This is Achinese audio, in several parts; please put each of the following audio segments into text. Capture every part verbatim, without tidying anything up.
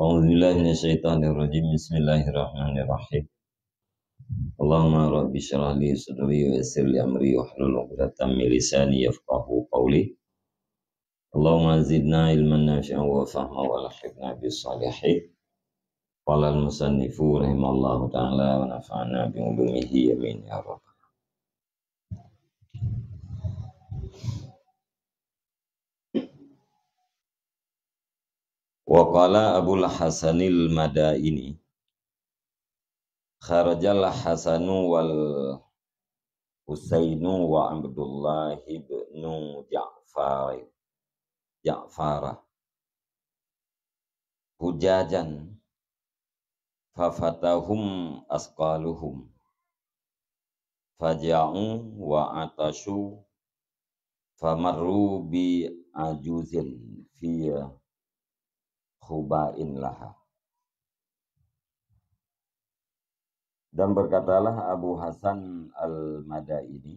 أعوذ بالله من الشيطان الرجيم. بسم الله الرحمن الرحيم. اللهم رب اشرح لي صدري ويسر لي أمري واحلل عقدة من لساني يفقهوا قولي. اللهم زدنا علما نافعا وفهما وألحقنا بالصالحين. قال المصنف رحمه الله تعالى ونفعنا بعلومه آمين يا رب. Wa qala Abul Hasanil Madaini, kharajal Hasanu wal Husainu wa Abdullah ibnu Ja'far, Ja'fara, hujajan, fafatahum asqaluhum, faja'u wa atasyu, famarru bi ajuzin fi khubain laha. Dan berkatalah Abu Hasan Al-Madaini,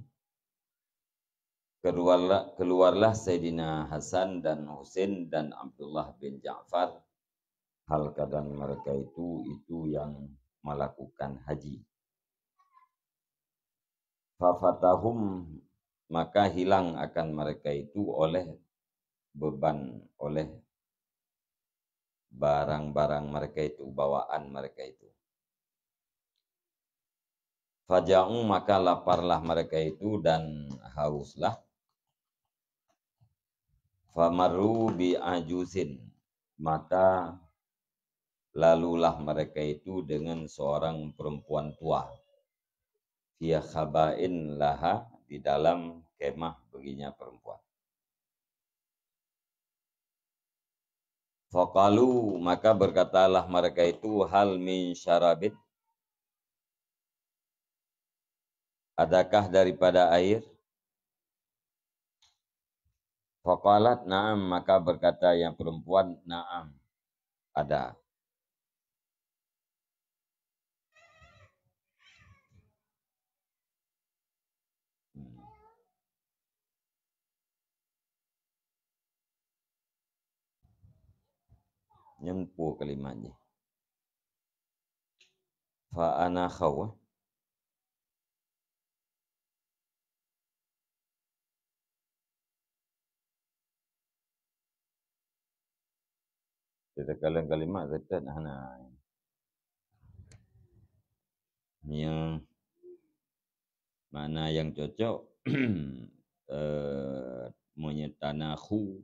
keluarlah, keluarlah Saidina Hasan dan Husain dan Abdullah bin Ja'far, hal keadaan mereka itu, itu yang melakukan haji. Fafatahum, maka hilang akan mereka itu oleh beban, oleh barang-barang mereka itu, bawaan mereka itu. Faja'u, maka laparlah mereka itu dan hauslah. Famarru bi ajuzin, maka lalulah mereka itu dengan seorang perempuan tua. Fi khubain laha, di dalam kemah baginya perempuan. Faqalu, maka berkatalah mereka itu, "Hal min syarabin?" Adakah daripada air? Faqalat, "Na'am," maka berkata yang perempuan, "Na'am, ada." Hmm. Nyan peue kalimat jih. Fa ana khaw. Teukalon kalimat seutôt hana. Nyoe makna nyang cocok, eh, meunyoe tanahu,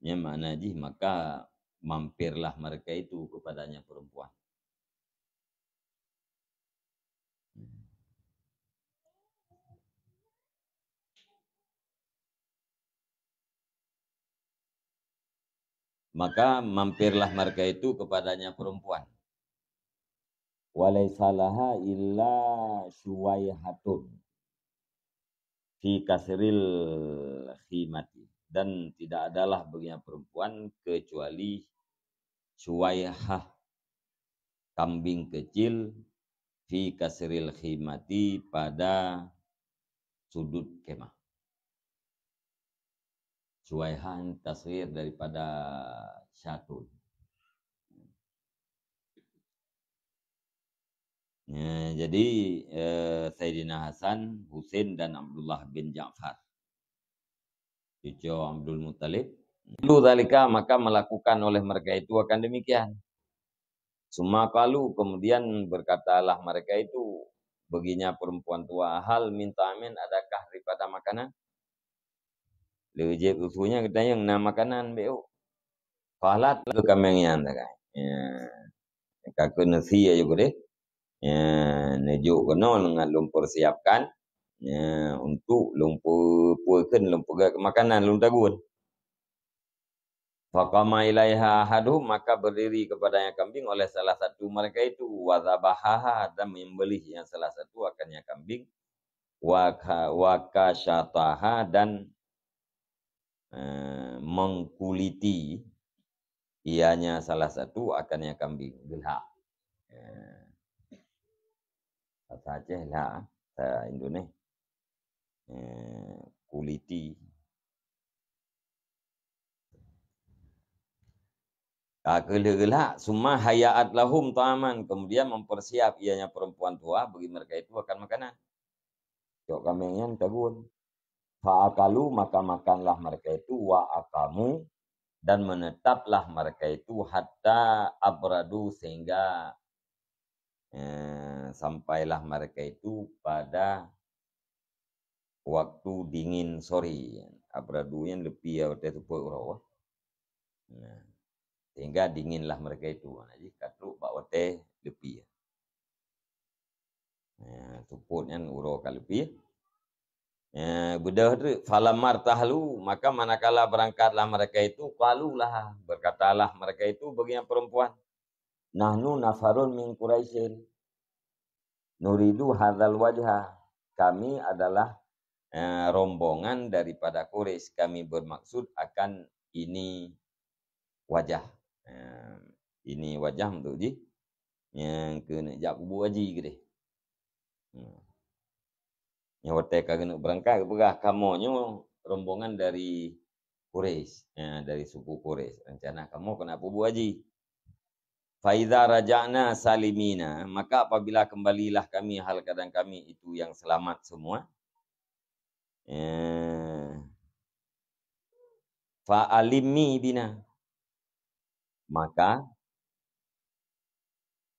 nyan makna jih maka mampirlah mereka itu kepadanya perempuan. Maka mampirlah mereka itu kepadanya perempuan. Wa laisa laha illa syuwaihatun fi kasril khimati. Dan tidak adalah baginya perempuan kecuali syuwaihah, kambing kecil, fi kasril khimati, pada sudut kemah. Syuwaihah tasghir daripada syatun. Ya, jadi, eh, Saidina Hasan, Husain dan Abdullah bin Ja'far, cucu Abdul Muttalib. Lu zalika, maka melakukan oleh mereka itu akan demikian. Summa qalu, kemudian berkatalah mereka itu, baginya perempuan tua, "Hal min ta'amin, adakah daripada makanan?" Lé jeuet usu nyan geutanyong, "Na makanan beu?" Qalat, lé kaméng nyan sagai. Ya. Ka keuneuk sie aju keudeh. Ya, neujok keunoe ngon lôn persiapkan. Ya, untuk lôn peu-, peue kheun lôn peugah makanan lôn tagun. Faqama ilaiha ahaduhum, maka berdiri kepadanya kambing oleh salah satu mereka itu, wa dzabahaha, dan menyembelih yang salah satu akannya kambing, wa ka-, wa kasyataha, dan, eh, mengkuliti ianya salah satu akannya kambing, geulhak. Eh, bahasa Aceh lhak, bahasa Indonesia, eh, kuliti. Ka keuh lheueh geulhak, summa haya'at lahum ta'aman, kemudian mempersiap ianya perempuan tua bagi mereka itu akan makanan. Cok kameng nyan tagun. Fa akalu, maka makanlah mereka itu, wa aqamu, dan menetaplah mereka itu, hatta abradu, sehingga, eh, sampailah mereka itu pada waktu dingin sore. Abradu nyan leupie watèe seupôt uroe. Nah, sehingga dinginlah mereka itu. Nah, jih ka trok bak watèe leupie. Nah, seupôt nyan uroe ka leupie. Nah, beudôh treuk, falamma irtahalu, maka manakala berangkatlah mereka itu, qalu laha, berkatalah mereka itu bagi yang perempuan, "Nahnu nafarun min Quraisyin." "Nuridu hadzal wajha." Kami adalah, eh, rombongan daripada Quraisy. Kami bermaksud akan ini wajah. Eh, ini wajah untuk jih nyang keuneuk jak peubuet haji keudeh. Hmm. Nyoe watèe ka keuneuk beurangkat, geupeugah, "Kamoe nyoe rombongan dari Quraisy, eh, dari suku Quraisy. Rencana kamoe keuneuk peubuet haji." "Fa idza raja'na salimina," maka apabila kembalilah kami, hal keadaan kami itu yang selamat semua, eh, "fa alimmi bina," maka,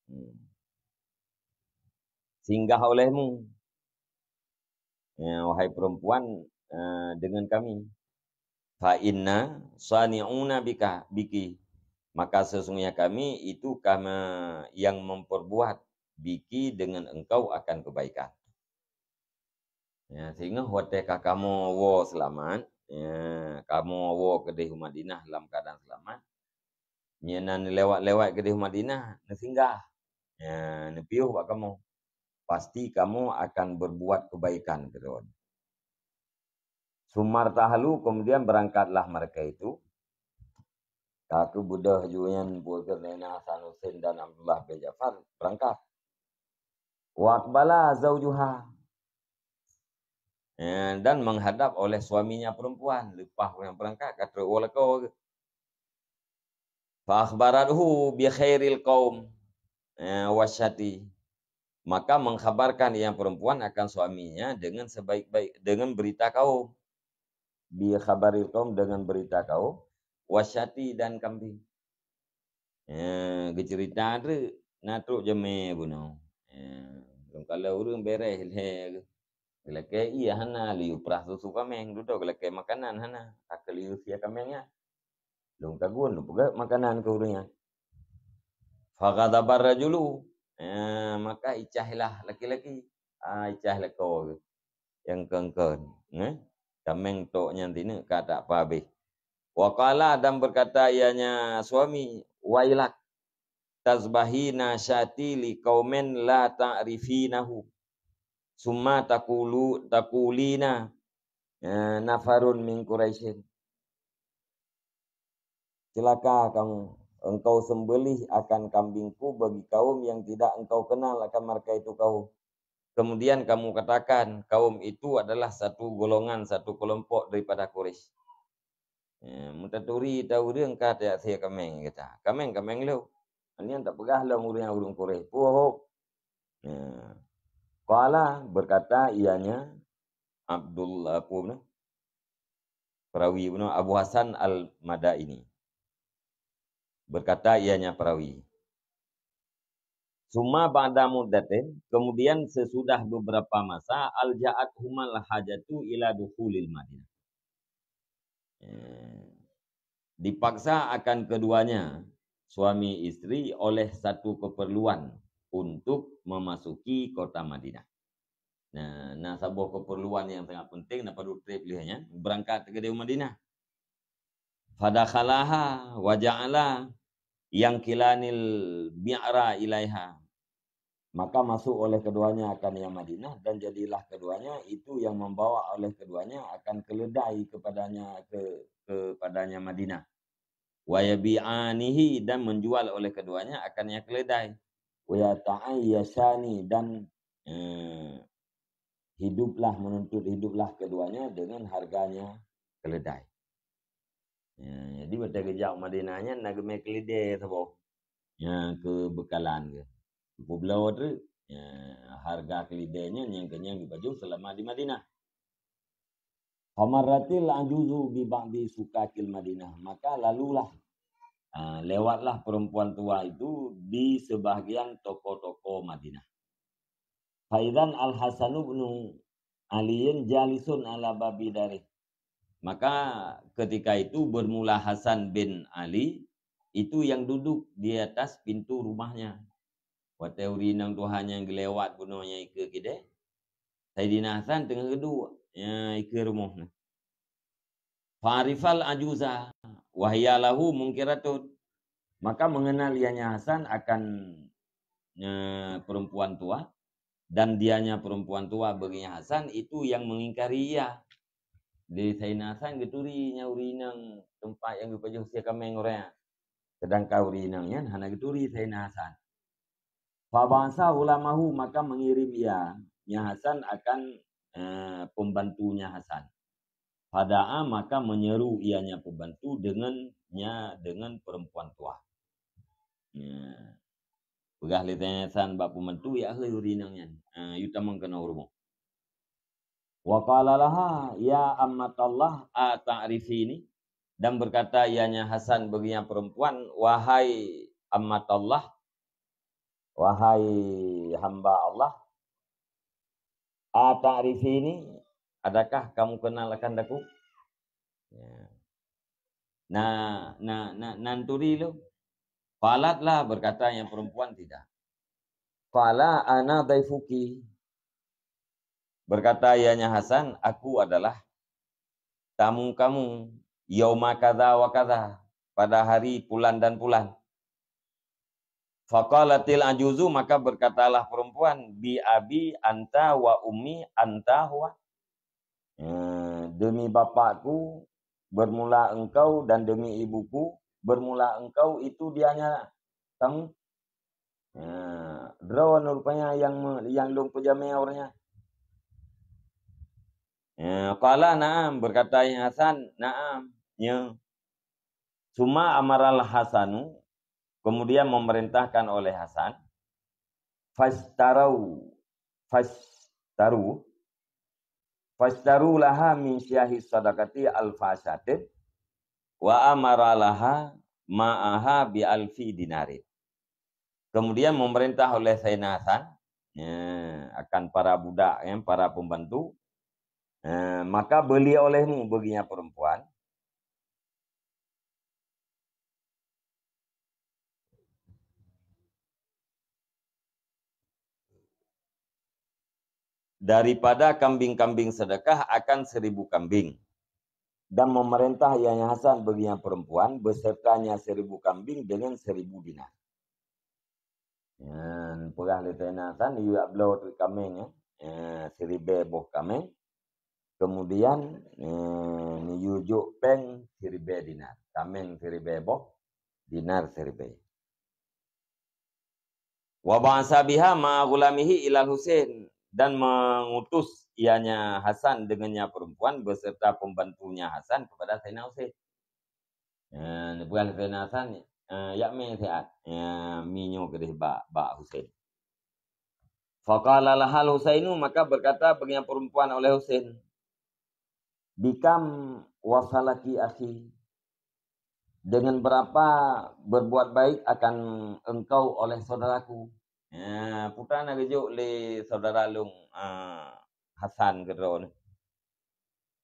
hmm, singgah olehmu, ya, wahai perempuan, eh, dengan kami. "Fa inna sani'una bika, biki." Maka sesungguhnya kami itu kama-, yang memperbuat biki dengan engkau akan kebaikan. Ya, singoh watèe ka kamoe woe seulamat, ya, kamoe woe keudeh u Madinah lam keuadaan seulamat. Nyan na neulewat-lewat keudeh u Madinah, neusinggah. Ya, neupiôh bak kamoe. Pasti kamoe akan berbuat kebaikan, kheun. "Summa irtahalu," kemudian berangkatlah mereka itu. Ka keuh beudôh ju nyan, Abu Bakar, Zainal, Hasan, Husain dan Abdullah bin Ja'far berangkat. "Wa aqbala zaujuha." Ya, dan menghadap oleh suaminya perempuan. Leupah ureueng berangkat, ka trok woe lakoe. "Fa akhbarathu bi khairil qaum, eh, wasyati." Maka mengkhabarkan yang perempuan akan suaminya dengan sebaik-baik, dengan berita kaum. Bi khabaril qaum, dengan berita kaum. Wasyati, dan kambing. Eh, geuceurita treuk, na trok jamé bunoe. Eh, lôn kalon ureueng bèrèh lé. Geulakèe ie hana, liyue prah susu kaméng, dudoe geulakèe makanan hana, ka keuh liyue sie kaméng nyan. Lôn tagun, lôn peugöt makanan keu ureueng nyan. Faghadhabar rajulu, eh, maka icahlah laki-laki. Ah, icah lakoe geuh. Nyang kön-kön, eh? Kaméng tok nyan sineuk ka tapeuhabéh. Wa qala, dan berkata ianya suami, "Wailak, tazbahina syati liqaumin la ta'rifinahu, summa taqulu, taqulina, eh, nafarun min Quraisyin." Celaka kamu, engkau sembelih akan kambingku bagi kaum yang tidak engkau kenal akan mereka itu kaum. Kemudian kamu katakan, kaum itu adalah satu golongan, satu kelompok daripada Quraisy. Ya, meutaturi ta ureueng ka tajak sie kaméng gata. Kaméng, kaméng lôn. Nyan tapeugah lom ureueng, ureueng Quraisy. Puhôk. Ya. Qala, berkata ianya, Abdullah, apa nama? Perawi bunoe, Abu Hasan Al-Madaini. Berkata ianya perawi. Summa ba'da muddatin, kemudian sesudah beberapa masa, alja'athumal hajatu ila dukhulil Madinah. Eh, dipaksa akan keduanya, suami istri, oleh satu keperluan untuk memasuki kota Madinah. Nah, na saboh keperluan nyang sangat penting, na padub trép lheueh nyan, berangkat keudeh u Madinah. Fadakhalaha wa ja'ala yanqilanil bi'ra ilaiha. Maka masuk oleh keduanya akan yang Madinah, dan jadilah keduanya itu yang membawa oleh keduanya akan keledai kepadanya, ke, kepadanya Madinah. Wa yabi'anihi, dan menjual oleh keduanya akan yang keledai. Wa yata'ayyashani, dan, eh, hiduplah, menuntut hiduplah keduanya dengan harganya keledai. Ya, jadi watèe geujak u Madinah nyan na geumè keulidèe saboh. Nyang keu beukalan geuh. Peubloe treuk. Ya, hareuga keulidèe nyan nyang keu nyang geupajoh seulama di Madinah. Famarratil ajuzu bi ba'di sukakil Madinah. Maka lalulah, ah, lewatlah perempuan tua itu di sebahagian toko-toko Madinah. Faidzan Al-Hasan bin Aliyin jalisun ala babi darih. Maka ketika itu bermula Hasan bin Ali itu yang duduk di atas pintu rumahnya. Watèe ureueng inong tuha nyan geulewat bunoe nyang ikeue keudè, Saidina Hasan teungoh geuduek nyang ikeue rumoh na. Fa'arifal ajuza wa hiya lahu mungkiratun. Maka mengenal ianya Hasan akan, eh, perempuan tua, dan dianya perempuan tua bagi Hasan itu yang mengingkari ia. Di Saidina Hasan geuturi nyang ureueng inong teumpat nyang geupajoh sie kaméng ureueng nyan. Sedangkan ureueng inong nyan hana geuturi Saidina Hasan. Faba'asa ghulamahu, maka mengirim ia, nya Hasan akan, eh, pembantunya Hasan. Fada'a, maka menyeru ianya pembantu dengan nya, dengan perempuan tua. Ya. Peugah lé Saidina Hasan bak pembantu, "Ya, hai ureueng inong nyan, eh, yue tamong keunoe u rumoh." Wa qala laha, "Ya ammatallah, a ta'rifini?" Dan berkata ianya Hasan bagi nyang perempuan, "Wahai ammatallah, wahai hamba Allah, a ta'rifini, adakah kamu kenal akan aku?" Ya. Na, na, na, nan turi lôn. Qalat la, berkata nyang perempuan, "Tidak." Qala, "Ana dhaifuki." Berkata ianya Hasan, "Aku adalah tamu kamu, yauma kadza wa kadza, pada hari pulan dan pulan." Faqalatil ajuzu, maka berkatalah perempuan, "Bi abi anta wa ummi anta huwa." Eh, demi bapakku bermula engkau dan demi ibuku bermula engkau, itu dianya kamu. Ya, droe rupanya nyang me-, nyang lôn peujamé awak nyan. Ya, qala na'am, berkata Hasan, "Na'am, ya." Summa amaral Hasanu, kemudian memerintahkan oleh Hasan, fashtarau, fashtaru, fashtaru laha min syahi sadaqati alfa syatin, wa amara laha ma'aha bi alfi dinarin. Kemudian memerintah oleh Saidina Hasan, ya, akan para budak, ya, para pembantu, ya, "Maka beli olehmu bagi nyang perempuan daripada kambing-kambing sedekah akan seribu kambing." Dan memerintah ianya Hasan bagi nyang perempuan besertanya seribu kambing dengan seribu dinar. Nyan peugah lé Saidina Hasan, yue jak bloe treuk kaméng, ya. Eh, siribèe boh kaméng. Kemudian, eh, yue jok péng siribèe dinar. Kaméng siribèe boh, dinar siribèe. Wa ba'asa biha ma'a ghulamihi ilal Husain, dan mengutus ianya Hasan dengannya perempuan beserta pembantunya Hasan kepada Saidina Husain. Eh, neupeugah lé Saidina Hasan, eh, "Jak mè siat, eh, mi nyoe keudeh bak, bak Husain." Faqala lahal Husainu, maka berkata bagi nyang perempuan oleh Husain, "Bikam wasalaki akhi? Dengan berapa berbuat baik akan engkau oleh saudaraku?" Ya, peue na geujok lé saudara lôn, ah, Hasan keudroe nyoe.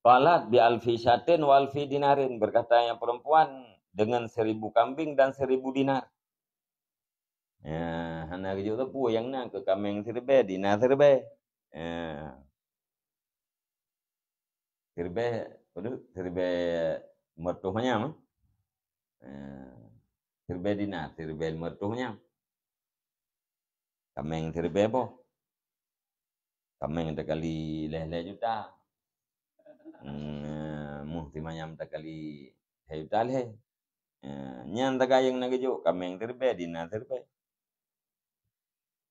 Qalat bi alfi syatin wa alfi dinarin, berkata nyang perempuan, "Dengan seribu kambing dan seribu dinar." Ya, hana geujok sapeue nyang na keu kaméng siribèe, dinar siribèe. Ya. Siribèe, aduh, siribèe meureutôh manyam, eh. Eh, siribèe dinar, siribèe meureutôh manyam. Kaméng siribèe boh. Kaméng takali lhèe-lhèe juta. Hmm, muh simanyam takali lhèe juta lhèe. Eh, nyan tagayeng na geujok, kaméng siribèe, dinar siribèe.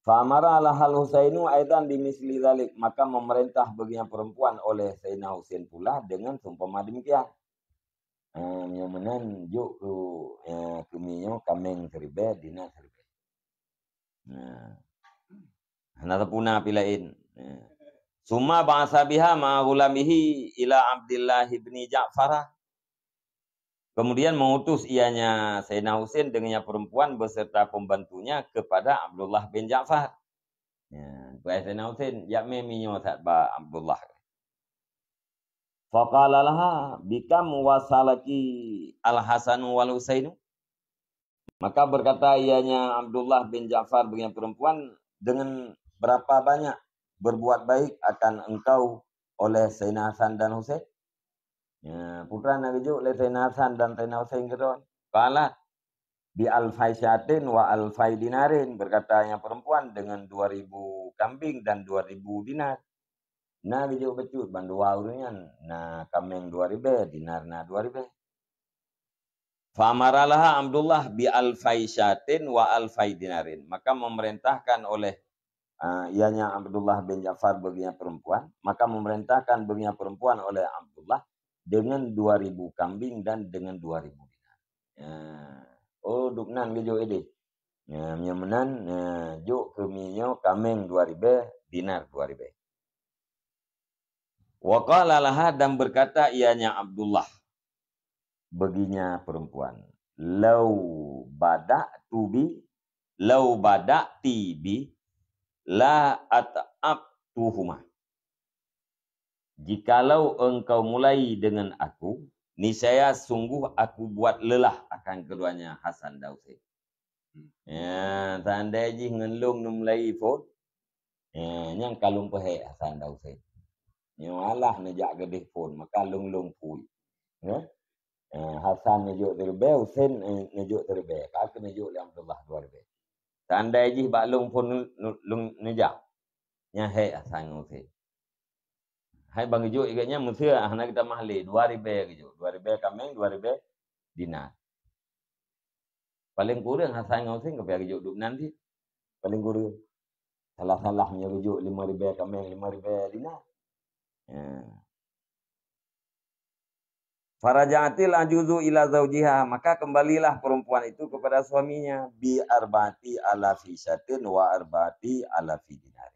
Fa amara lahal Husainu aidan bimisli dzalik, maka memerintah bagi nyang perempuan oleh Saidina Husain pula dengan seumpama demikian. Ah, meunyoe meunan, jok keu, eh, keu meunyoe kaméng siribèe, dinar siribèe. Nah. Hana teupuna pi laén. Nah. Summa ba'atsa biha ma'a ghulamihi ila Abdillah ibni Ja'far. Kemudian mengutus ianya Sayyidina Husain dengan perempuan beserta pembantunya kepada Abdullah bin Ja'far. Ya, peue Sayyidina Husain, jak mé meunyoe that bak Abdullah. Faqala laha, "Bikam wasalaki Al-Hasanu wal Husainu?" Maka berkata ianya Abdullah bin Ja'far bagi perempuan, "Dengan berapa banyak berbuat baik akan engkau oleh Sayyidina Hasan dan Husain?" Ya, peue na geujok lé Sayyidina Hasan dan Sayyidina Husain keudroe. Qalat, "Bi alfai syatin wa alfai dinarin," berkata yang perempuan, "dengan dua ribu kambing dan dua ribu dinar." Na geujok bacut bandua ureuëng nyan, na kaméng dua ribèe, dinar na dua ribèe. Fa amara laha Abdullah bi alfai syatin wa alfai dinarin. Maka memerintahkan oleh, ah, ianya Abdullah bin Ja'far baginya perempuan, maka memerintahkan baginya perempuan oleh Abdullah dengan dua ribu kambing dan dengan dua ribu dinar. Ya. Oh, dubnan geujok idéh. Ya, meunyoe meunan, ya, jok keu meunyoe kaméng dua ribèe, dinar dua ribèe. Wa qala laha, dan berkata ianya Abdullah, baginya perempuan, "Lau bada'tu bi, lau bada'ti bi, la at'abtuhuma." Jikalau engkau mulai dengan aku, niscaya sungguh aku buat lelah akan keduanya Hasan dan Husain. Ya, seandai jih ngon lôn neumulai phôn, ya, nyan ka lôn peuhèk Hasan dan Husain. Nyoe alah neujak keudéh phôn, maka lôn-lôn phui. Ya. Ya, Hasan neujok siribèe, Husain, eh, neujok siribèe. Ka keuh neujok lé Abdullah dua ribèe. Seandai jih bak lôn phôn nu-, nu-, lôn neujak, nyan hèk Hasan ngon Husain. Hai ban geujok lagèe nyan, meusé hana geutamah lé, dua ribèe geujok. Dua ribèe kaméng, dua ribèe dinar. Paléng kureueng Hasan ngon Husain ka geujok dubnan cit. Paléng kureueng. Salah-salah meunyoe geujok lima ribèe kaméng, lima ribèe dinar. Ya. Faraja'atil ajuzu ila zaujiha, maka kembalilah perempuan itu kepada suaminya, bi arba'ati alafi syatin wa arba'ati alafi dinar.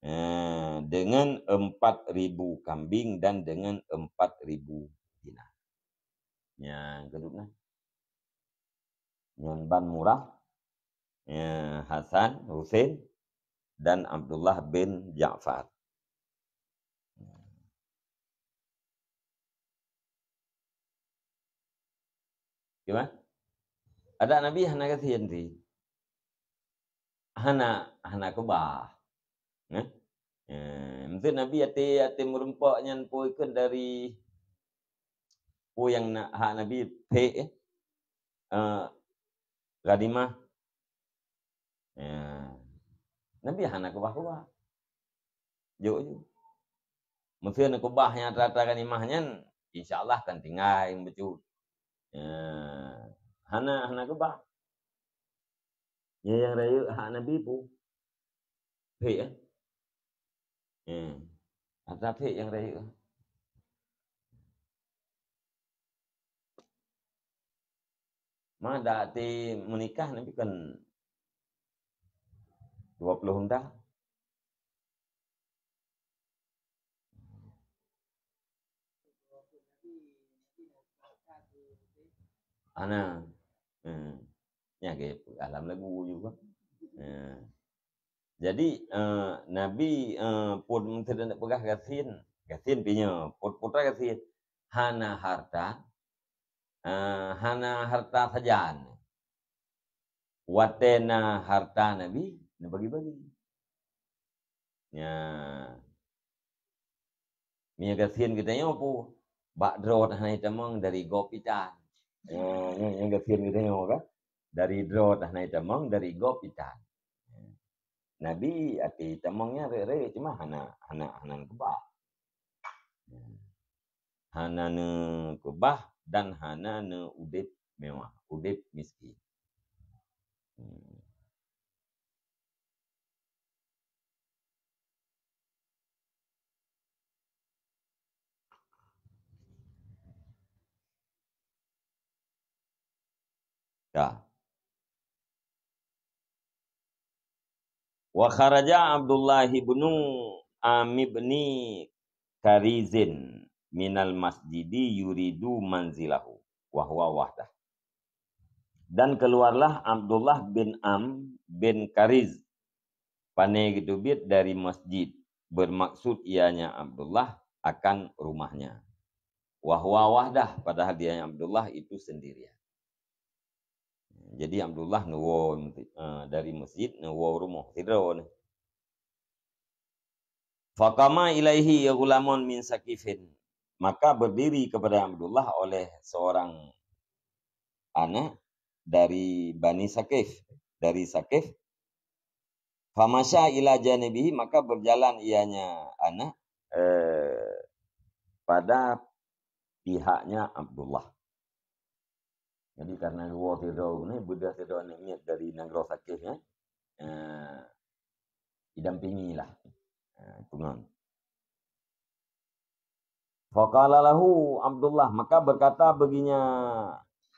Eh, dengan empat ribu kambing dan dengan empat ribu dinar. Nyang keudua. Nyan ban murah, ya, Hasan, Husain, dan Abdullah bin Ja'far. Gimana? Ada Nabi hana gasien sih. Hana, hana keubah. Nah, eh, meusti Nabi até, até meurumpok nyan pue keu dari pue nyang na, hak Nabi phek, eh, eh, ghanimah. Ya. Nabi hana keubah-keubah. Jok ju. Meusé na keubah nyang atra-atra ghanimah nyan, insya Allah kan tinggai bacut. Ya. Hana, hana keubah. Ya, nyang rayeuk hak Nabi pue. Phek, eh? Hmm. Atra phek nyang rayeuk. Ma dak ti meunikah Nabi kan dua puluh unta. Ana. Hmm. Nya ke alam lagu juga. Hmm. Jadi, eh, Nabi, eh, pun meuteudeuh peugah gasien, gasien pinyo, put-, putra gasien. Hana harta, eh, hana harta sajan. Watée na harta Nabi, neubagi-bagi. Nya. Meunyoe gasien geutanyoe pue, bak droe hana jitamong dari gob itan. Nyoe, nyoe, nyoe gasien geutanyoe kan? Dari droe hana jitamong dari gob itan. Nabi até jitamong nyan rayeuk-rayeuk, cuma hana, hana, hana neukeubah. Hana neukeubah dan hana neuudeb mewah, udeb miskin. Hmm. Ya. Wa kharaja Abdullah ibnu Amr ibni Karizin minal masjidi yuridu manzilahu wa huwa wahdah. Dan keluarlah Abdullah bin Amr bin Kariz, pane geuteubiet dari masjid, bermaksud ianya Abdullah akan rumahnya. Wa huwa wahdah, padahal dia Abdullah itu sendirian. Jadi Abdullah neuwoe, eh, dari masjid neuwoe rumoh sidroe nyoe. Faqama ilaihi ghulamun min Saqifin. Maka berdiri kepada Abdullah oleh seorang anak dari Bani Saqif, dari Saqif. Famasya ila janibihi, maka berjalan ianya anak, eh, pada pihaknya Abdullah. Jadi karena dua sidroe ni, beudôh sidroe aneuk miet dari nanggroe Saqif, ya. Eh, idampingilah. Eh, peungon. Faqala lahu Abdullah, maka berkata baginya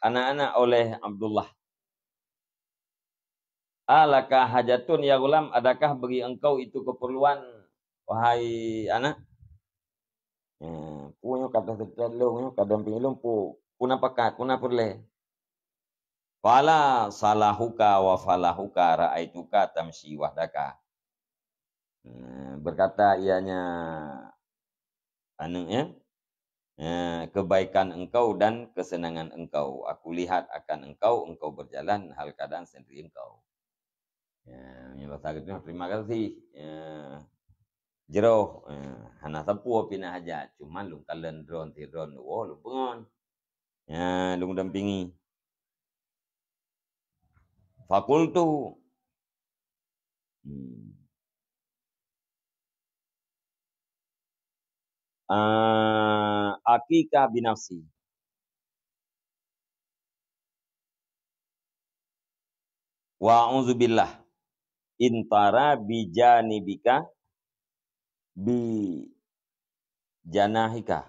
anak-anak oleh Abdullah, "Alaka hajatun ya ghulam, adakah bagi engkau itu keperluan, wahai anak?" Eh, peue nyoe ka teuseutôt lôn nyoe, ka dampéng lôn peue, peue na pakat, peue na peureulée? Qala salahuka wa falahuka ra'aituka tamshi wahdaka. Eh, berkata ianya aneuk, ya, eh, kebaikan engkau dan kesenangan engkau. Aku lihat akan engkau, engkau berjalan hal keadaan sendiri engkau. Ya, meunyoe basa geutanyoe, terima kasih. Ya, jroh, ya, hana sapeue pih na hajat, cuman lôn kalon droen sidroe neuwoe lôn peungon. Ya, lôn dampingi. Fakultu. Hmm. Ah, akika binafsi. Wa a'udzubillah. Intara bijanibika bi janahika.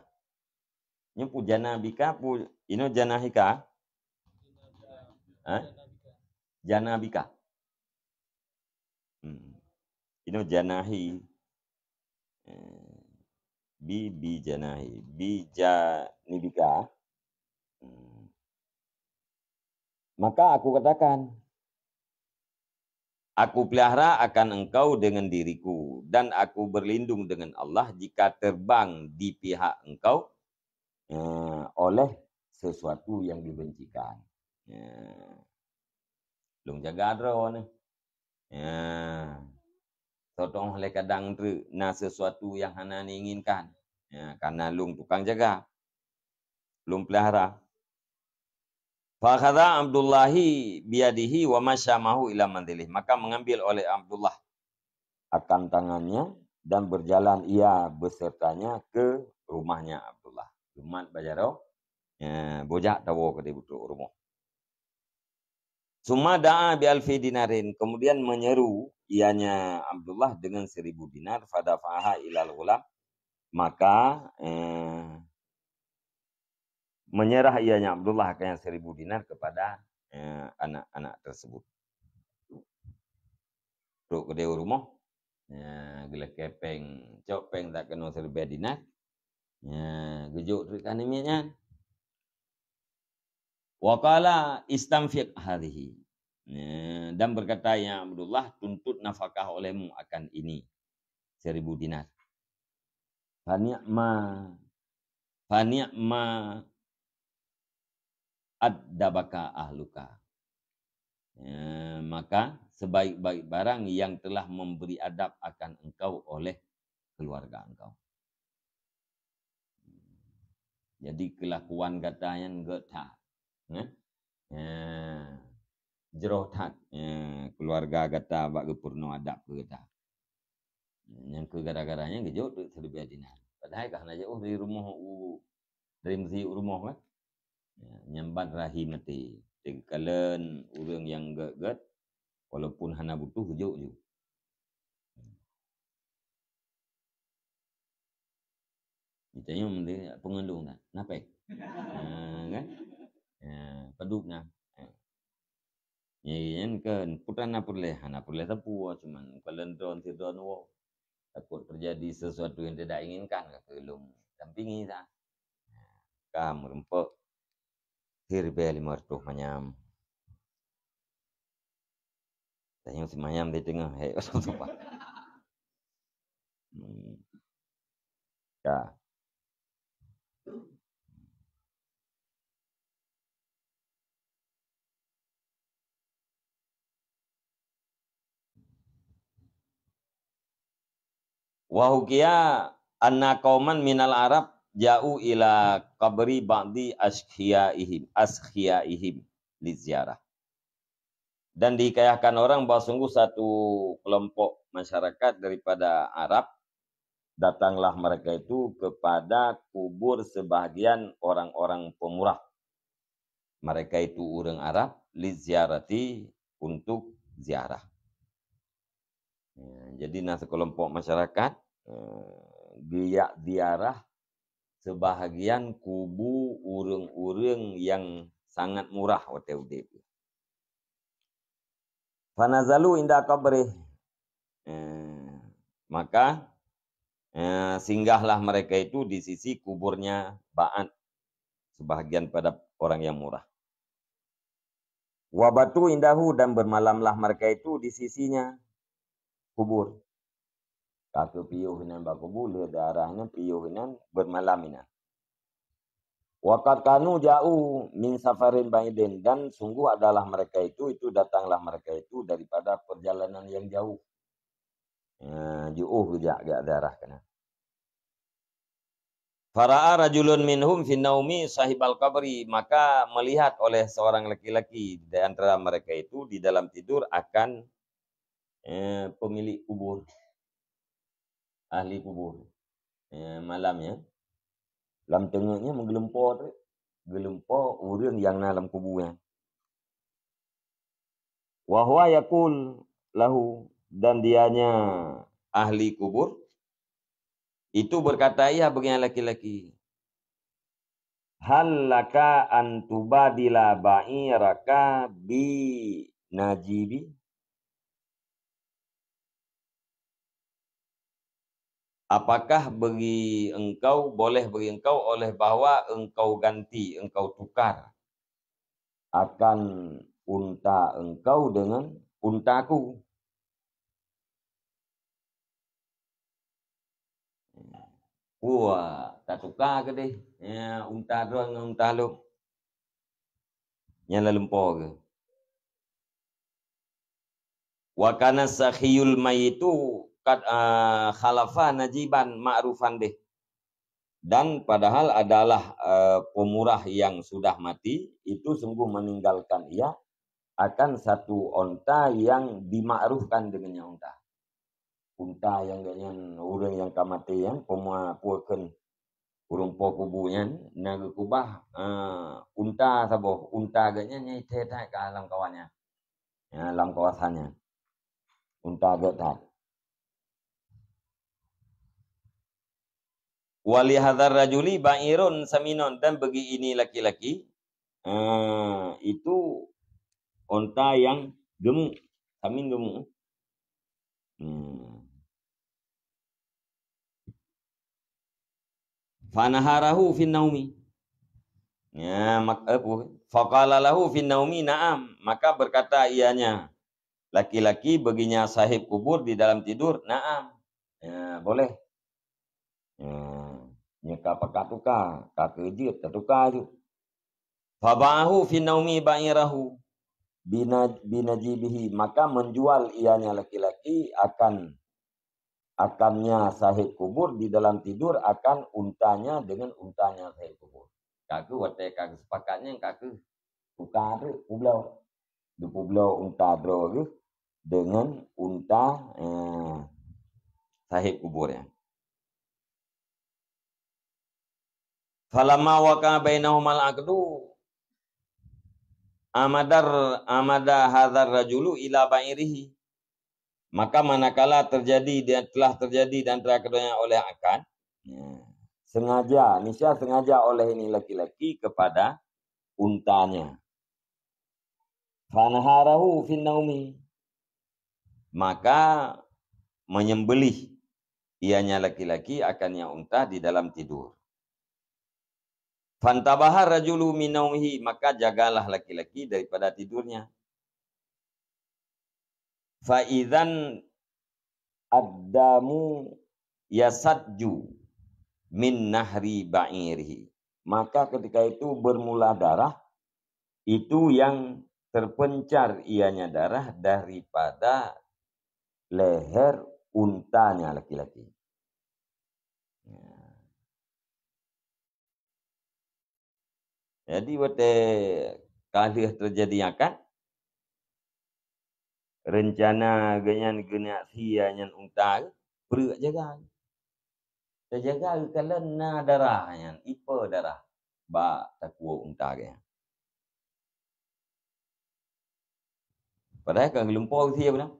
Nyoe peue janabika, peue inoe janahika? Hah? Janabika. Hmm. Inoe janahi. Eh, bi, bi janahi. Bi janibika. Hmm. Maka aku katakan, "Aku pelihara akan engkau dengan diriku, dan aku berlindung dengan Allah jika terbang di pihak engkau, eh, oleh sesuatu yang dibencikan." Eh, lôn jaga droeneuh. Ya. Soe tu'oh lé kadang treuk na sesuatu nyang hana niinginkan. Ya, karena lôn tukang jaga. Lôn pelihara. Fa akhadha Abdullahi biyadihi wa masya mahu ila manzilih. Maka mengambil oleh Abdullah akan tangannya dan berjalan ia besertanya ke rumahnya Abdullah. Jumat bajaroe, ya, bujak tawoe keudeh beutrok rumoh. Summa da'a bi alfi dinarin, kemudian menyeru ianya Abdullah dengan seribu dinar, fadafa'aha ilal ghulam, maka, eh, menyerah ianya Abdullah akan yang seribu dinar kepada, eh, anak-anak tersebut. Trok keudeh u rumoh, eh, geulakée péng, cok péng tak keunoe siribée dinar, eh, geujok treuk keu aneuk miet nyan. Wa qala, "Istanfiq hadhihi." Ya, dan berkata, "Ya Abdullah, tuntut nafkah olehmu akan ini, seribu dinar." Fa ni'ma, fa ni'ma addabaka ahluka. Ya, maka sebaik-baik barang yang telah memberi adab akan engkau oleh keluarga engkau. Jadi, kelakuan gata nyan gét that. Nah? Ya. Jroh that. Ya, keluarga gata bak geupeurunoe adab keu gata. Nyang keu gara-gara nyan geujok treuk siribée dinar. Padahai ka hana jeuet dari rumoh u, dari meuseujid u rumoh kan. Ya, nyan ban rahim até. Teukalon ureuëng nyang gét-gét, walaupun hana butuh, geujok ju. Geutanyoe meunan peungandong na, na péng. Ha, kan? Ha, padub na. Ha. Nyan kan, peue na peureulèe, hana peureulèe sapeue, cuman kalon droeneuh sidroeneuh woe. Takot terjadi sesuatu yang tidak inginkan, ka lôn dampingi sa. Ka meureumpok siribèe limong reutôh manyam. Tanyong si manyam di teungoh, hei, sumpah. Hmm. Ka. Wa hukiya anna qauman minal Arab ja'u ila qabri ba'di askhiyaihim, askhiyaihim li ziarah. Dan dihikayahkan orang bahwa sungguh satu kelompok masyarakat daripada Arab, datanglah mereka itu kepada kubur sebahagian orang-orang pemurah. Mereka itu ureuëng Arab, li ziarati, untuk ziarah. Ya, jadi na sekelompok masyarakat, eh, geujak ziarah sebahagian kubu ureuëng-ureuëng yang sangat murah watée udeb. Fanazalu inda qabrih. Eh, maka, eh, singgahlah mereka itu di sisi kuburnya Ba'ad, sebahagian pada orang yang murah. Wabatu indahu, dan bermalamlah mereka itu di sisinya kubur. Ka keupiôh inan bak kubu, lheueh ziarah inan, piôh inan, bermalam inan. Wa qad kanu ja'u min safarin ba'idin, dan sungguh adalah mereka itu, itu datanglah mereka itu daripada perjalanan yang jauh. Ya, jiôh geujak, geujak ziarah keunan. Fara'a rajulun minhum fin naumi sahibal qabri, maka melihat oleh seorang laki-laki di antara mereka itu di dalam tidur akan, eh, pemilik kubur, ahli kubur. Eh, malam nyan, lam teungeut nyan meugeulumpo teuk, geulumpo ureuëng nyang na lam kubu nyan. Wa huwa yaqul lahu, dan dianya ahli kubur itu berkata, ia bagi laki-laki, "Hal laka an tubadila ba'iraka bi najibi?" Apakah bagi engkau, boleh bagi engkau oleh bahwa engkau ganti, engkau tukar akan unta engkau dengan untaku? Wah, tatuka keudeh, ya, unta droe ngon unta lôn. Nyan lalumpo geuh. Wa kana sakhiyul mayyitu qad, ah, khalafa najiban ma'rufan bih. Dan padahal adalah, eh, pemurah yang sudah mati, itu sungguh meninggalkan ia akan satu onta yang dimakrufkan dengannya onta. Unta nyang geuh nyan, ureuëng nyang ka maté nyan, peuma-, peue kheun ureuëng po kubu nyan, na geukubah, eh, unta saboh. Unta geuh nyan nyang that-that ka lam kawan nyan. Ya, lam kawasan nyan. Unta geuh that. Wa li hadzar rajuli ba'irun saminun, dan bagi ini laki-laki, eh, itu onta yang gemuk, samin gemuk. Hmm. Fanaharahu fin naumi. Ya, mak-, eh, pu-, faqala lahu fin naumi, "Na'am." Maka berkata ianya, laki-laki baginya sahib kubur di dalam tidur, "Na'am." Ya, boleh. Ya, nyoe ka pakat tuka, ka keujeuet, tatuka ju. Faba'ahu fi naumi ba'irahu bina-, binajibihi, maka menjual ianya laki-laki akan, akannya sahib kubur di dalam tidur akan untanya dengan untanya sahib kubur. Ka keuh watée ka seupakatnya ka keuh tuka treuk peubloe. Dipeubloe unta droe geuh dengan unta, eh, sahib kubur nyan. Falamma waqa bainahumal aqdu amadar, amada hadzar rajulu ila ba'irihi. Maka manakala terjadi, dia telah terjadi di antara keduanya oleh akad, ya, sengaja, niscaya sengaja oleh ini laki-laki kepada untanya. Fanaharahu fin naumi. Maka menyembelih ianya laki-laki akan yang unta di dalam tidur. Fantabaha rajulu min naumihi, maka jagalah laki-laki daripada tidurnya. Fa idzan addamu yasadju min nahri ba'irihi. Maka ketika itu bermula darah itu yang terpencar ianya darah daripada leher untanya laki-laki. Ya. Jadi watée ka lheueh teujadi akad, rencana geuhnyan geuneuk sie nyan unta, peureuek jaga. Teujaga geukalon na darah nyan, ipe darah bak takue unta geuhnyan. Padahai ka geulumpo sie beuna.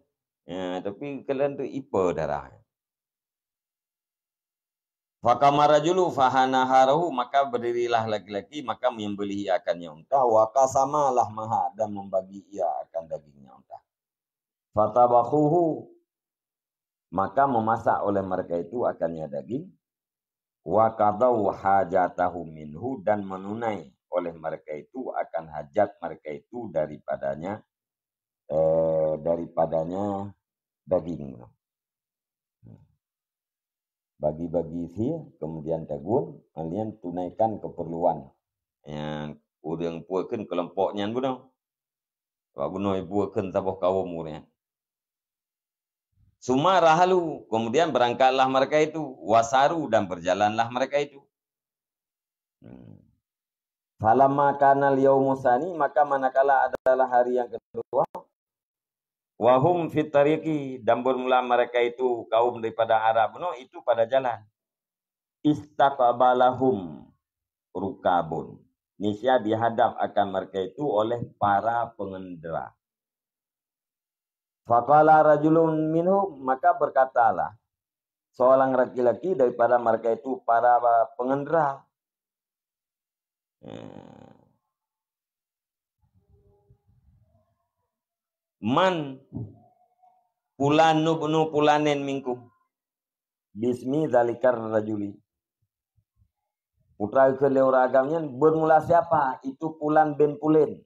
Ya, tapi geukalon tu ipe darah. Faqama rajulu fahanaharahu, maka berdirilah laki-laki, maka menyembelih ia akan nyan unta, wa qasama lahmaha, dan membagi ia akan dagingnya unta. Fatabakhuhu, maka memasak oleh mereka itu akannya daging, wa qadau hajatahu minhu, dan menunai oleh mereka itu akan hajat mereka itu daripadanya, eh, daripadanya daging. Bagi-bagi sie, kemudian tagun, kalian tunaikan keperluan. Nyang ureuëng pukeun kelompok nyan bunoe. Bak bunoe pukeun saboh kaum ureuëng nyan. Summa rahalu, kemudian berangkatlah mereka itu, wasaru, dan berjalanlah mereka itu. Hmm. Falamma kanal yaumus tsani, maka manakala adalah hari yang kedua, wa hum fit tariqi, dan bermula mereka itu, kaum daripada Arab bunoe, itu pada jalan. Istaqbalahum rukabun. Niscaya dihadap akan mereka itu oleh para pengendara. Faqala rajulun minhum, maka berkatalah seorang laki-laki daripada mereka itu, para pengendara. Hmm. Man fulan ibnu fulanin minkum. Bismi dzalikar rajuli. Putra keu lé ureuëng agam nyan, bermula siapa? Itu fulan bin fulan.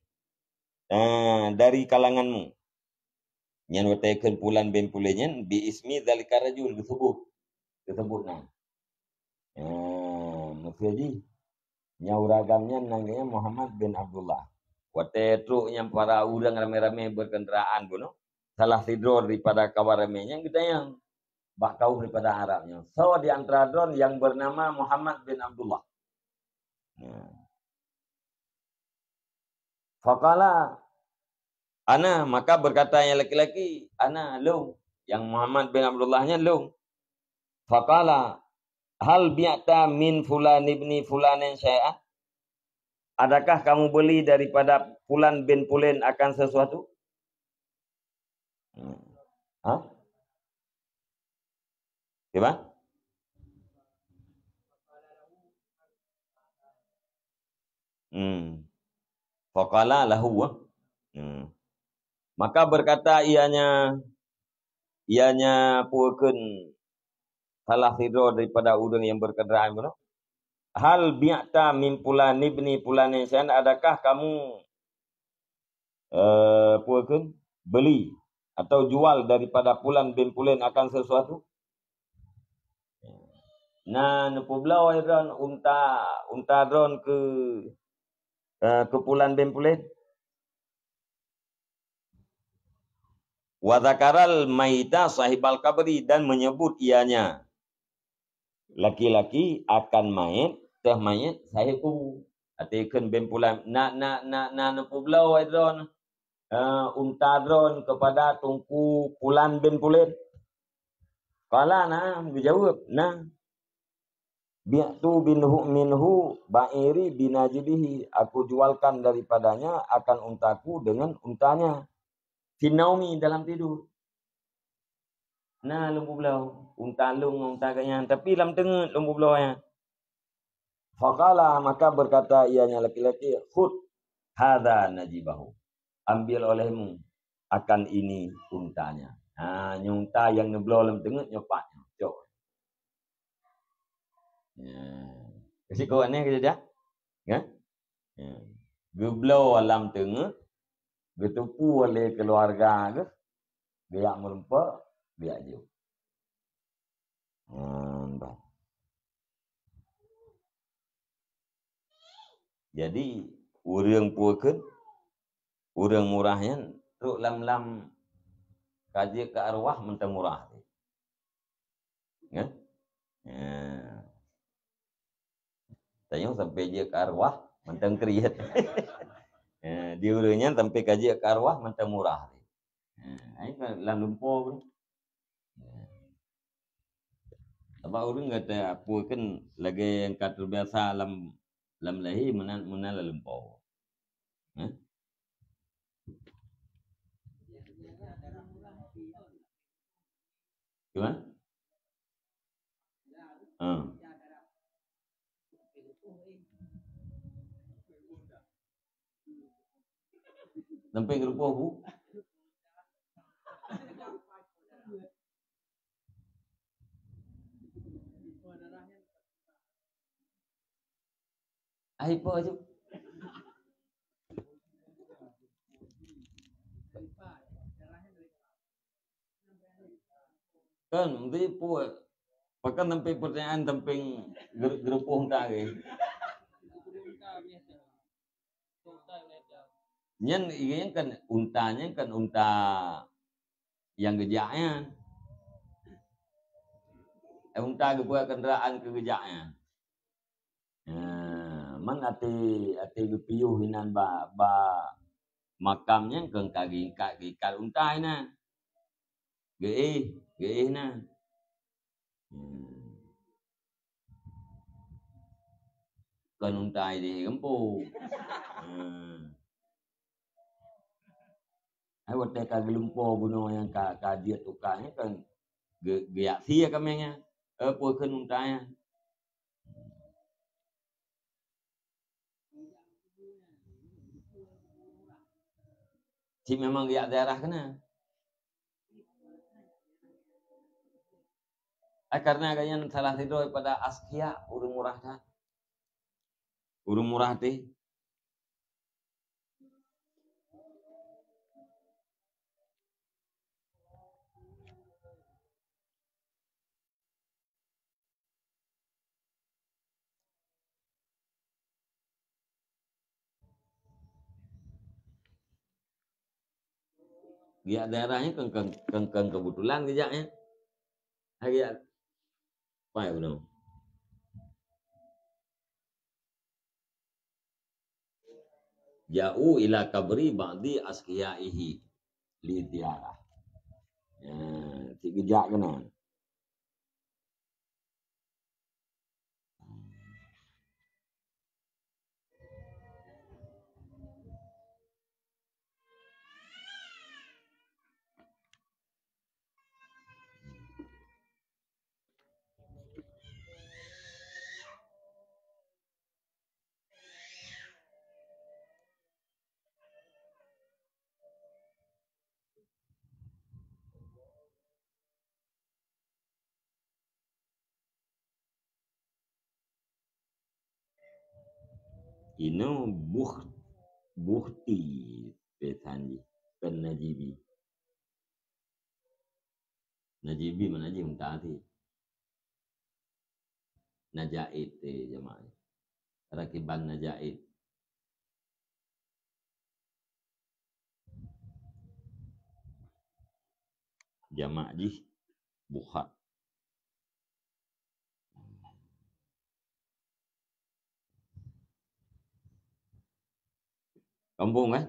Nah, dari kalanganmu. Nyan watée kheun fulan bin fulan nyan bi ismi dzalikar rajul, geusebut. Geusebut nan. Eh, maksud jih, nyang ureuëng agam nyan nan geuh Muhammad bin Abdullah. Watée trok nyang para ureuëng ramé-ramé berkendaraan bunoe, salah sidroe daripada kawan ramé nyan geutanyong bak kaum daripada Arab nyan, "Soe di antara droe nyang bernama Muhammad bin Abdullah?" Nah. Faqala, "Ana," maka berkata yang laki-laki, "Ana, lôn." Yang Muhammad bin Abdullah nyan lôn. Faqala, "Hal bi'ta min fulan ibni fulanin syai'an?" Adakah kamu beli daripada fulan bin fulan akan sesuatu? Hmm. Ha? Kiban? Hmm. Faqala lahu, ah. Hmm. Maka berkata ianya, ianya pukeun salah sidroe daripada ureuëng yang berkendaraan bunoe, "Hal bi'ta min fulan ibni fulanin syai'an?" Adakah kamu eh, pukeun, beli atau jual daripada fulan bin fulan akan sesuatu? Na neupubloe droen unta, unta droen keu, eh, keu fulan bin fulan? Wa dzakaral maita sahibal qabri, dan menyebut ianya laki-laki akan mait, teuh mait sahib kubu. Até kheun bin fulan, na, na, na, na neupubloe droen, eh, unta droen kepada Teungku Fulan bin Fulan? Qala na'am, geujaweueb, "Na." "Bi'tu binhu, minhu ba'iri binajlihi." Aku jualkan daripadanya akan untaku dengan untanya. Fi naumi, dalam tidur. Na lôn publoe, unta lôn ngon unta geuhnyan, tapi lam teungeut lôn publoe nyan. Faqala, maka berkata ianya laki-laki, "Khudh hadza najibahu." ambil olehmu akan ini untanya. Ha, nyoe unta nyang neubloe lam teungeut nyoe pat nyoe. Cok. Ya. Risiko aneh keu dia? Ya? Ya. Geubloe lam teungeut, geuteupeue lé keuluwarga geuh, geujak meurumpok, geujak jok. Hmm, bah. Jadi, ureuëng peue kheun, ureuëng murah nyan trok lam-lam ka jeuet keu arwah mantong murah. Kan? Ya. Tanyoe sampai jeuet keu arwah mantong kriet. Ya, di ureuëng nyan sampai ka jeuet keu arwah mantong murah. Ya, ai ka lam lumpo pun. Ya. Sabab ureuëng gata peue kheun lagée nyang ka terbiasa lam, lam lahé meunan, meunan lam lumpo. Hah? Gimana? Ah. Sampai geurupoh bu. Ai po ju. Kan, mesti puet. Pakan sampai pertanyaan samping ger-, gerupoh entah ke. Nyan, nyan kan unta, nyan kan unta nyang geujak nyan. Eh, unta geupeugah kenderaan keu geujak nyan. Nah, man até, até geupiôh inan ba, ba makam nyan keu ka geuikat, geuikat unta inan. Geuéh, geuéh inan. Hmm. Kon unta idéh gampông. Hmm. Ai watée ka geulumpo bunoe nyang ka, ka jeuet tuka nyan kan ge-, geujak sie kaméng nyan. Eh, peue kheun unta nyan. Cit memang geujak ziarah keunan. Eh, karena gobnyan salah sidroe pada askia, ureuëng murah that. Ureuëng murah teh. Geujak ziarah nyan kon, kon, kon, kon keubeutulan geujak nyan. Hai geujak. Pai bunoe. Ja'u ila qabri ba'di asqiyaihi li ziyarah. Ya, cit geujak keunan. Inoe buh-, buhti pesan jih, kon najibi. Najibi mana jih unta ti. Najaid, eh, jamaah. Rakiban najaid. Jamak jih buhat. Kampung, eh?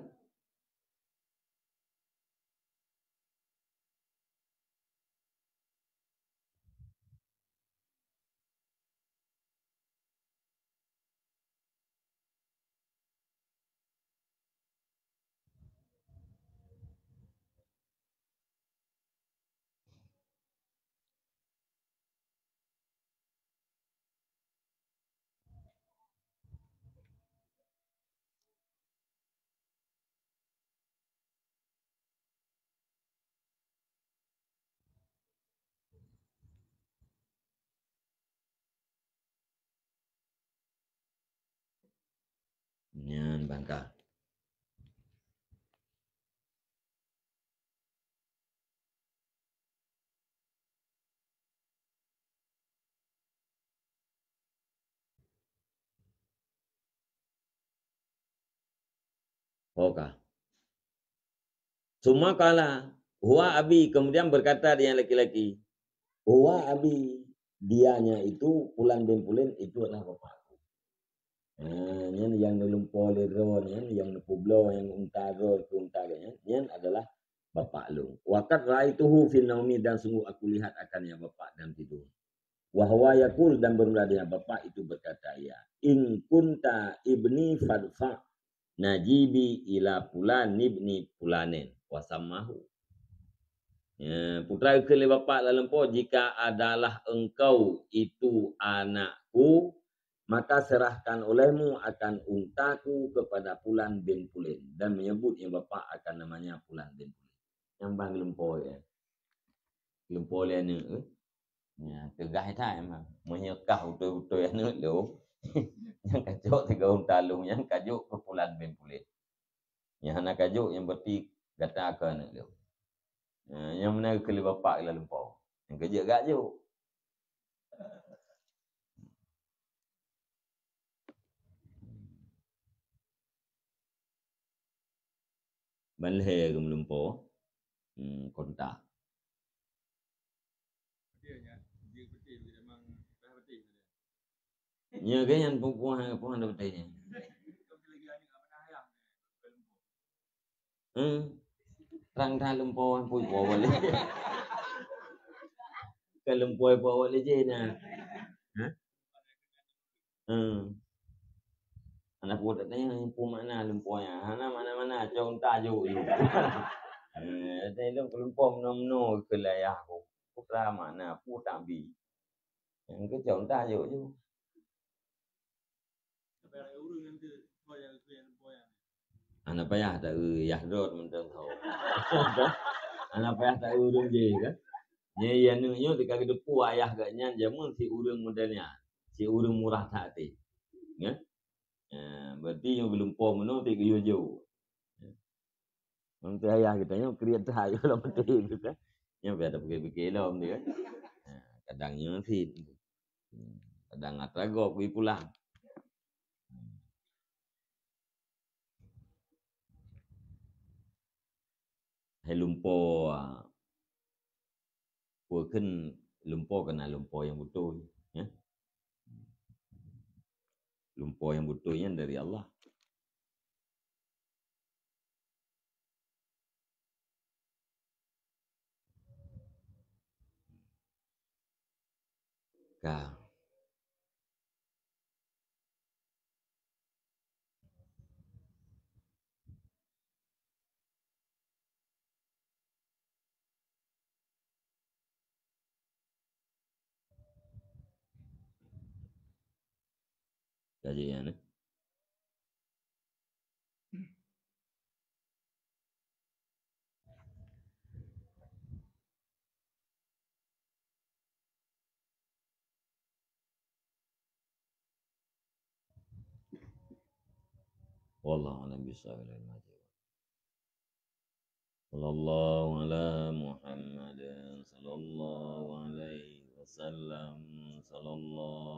Bangka. Ho ka. Summa qala, "Huwa abi," kemudian berkata dia yang laki-laki, "Huwa abi," dianya itu, Fulan bin Fulan, itu adalah bapakku. Ha, nyan nyang neulumpoe lé droe nyan, nyang neupubloe nyang unta droe keu unta geuh nyan, nyan adalah bapak lôn. "Wa qad ra'aituhu fi naumi," dan sungguh aku lihat akan ya bapak dalam tidur. "Wa huwa yaqul," dan bermula dengan bapak itu berkata, "Ya, in kunta ibni fadfa najibi ila fulan ibni fulanin," wa sammahu. Ya, putra geukheun lé bapak lam lumpoe, "Jika adalah engkau itu anakku, maka serahkan olehmu akan untaku kepada Fulan bin Fulan," dan menyebut ya bapak akan namanya Fulan bin Fulan. Nyang ban geulumpoe ya. Geulumpoe lé aneuk, eh. Nya, teugah that memang. Meunyoe kah utôi-utôi aneuk lôn, nyang kajok tiga unta lôn, nyang kajok keu Fulan bin Fulan. Nyang hana kajok, nyang berarti gata keu aneuk lôn. Nya, nyang meunan keu lé bapak lam lumpoe. Nyang kajok gak jok. Ban lhèe geumeulimpôh, hmm, kontak. Nyoe geuh nyan puih-puih, puih hana beutôi nyan. Hmm. Trang that lumpoe, puih-puih awak lé. Ka lumpoe puih awak lé jih na. Hah? Hmm. Aneuk buet tanya, "Peue makna lumpoe nyan?" "Hana makna-makna, cok unta jok ju." Eh, tanya lom, "Lumpoe meunoe-meunoe keu ayah ku." "Peue makna, peue tabi?" Nyang keu cok unta jok ju. Hana payah taeu yah droe mantong tho. Hana payah taeu ureueng jih kan. Nyan, ya, aneuk nyoe teuka geuteupeue ayah geuh nyan jameun si ureueng model nyan. Si ureueng murah that até. Ya. Ya, berarti nyoe geulumpoe meunoe, tiep geuyue jok. Ya. Mantong ayah geutanyoe kriet that yôh lam até geuh kan. Nyoe biasa tapikir-pikir lom dia kan. Ya, kadang nyoe sit. Kadang atra gob kui pulang. Hai lumpoe, ah, peue kheun lumpoe, keu na lumpoe nyang beutôi, ya. Lumpoe nyang beutôi nyan dari Allah. Ka. Ka jeuet nyan, eh. Wallahu a'lam bishawab. Sallallahu ala Muhammad, sallallahu alaihi wasallam, sallallahu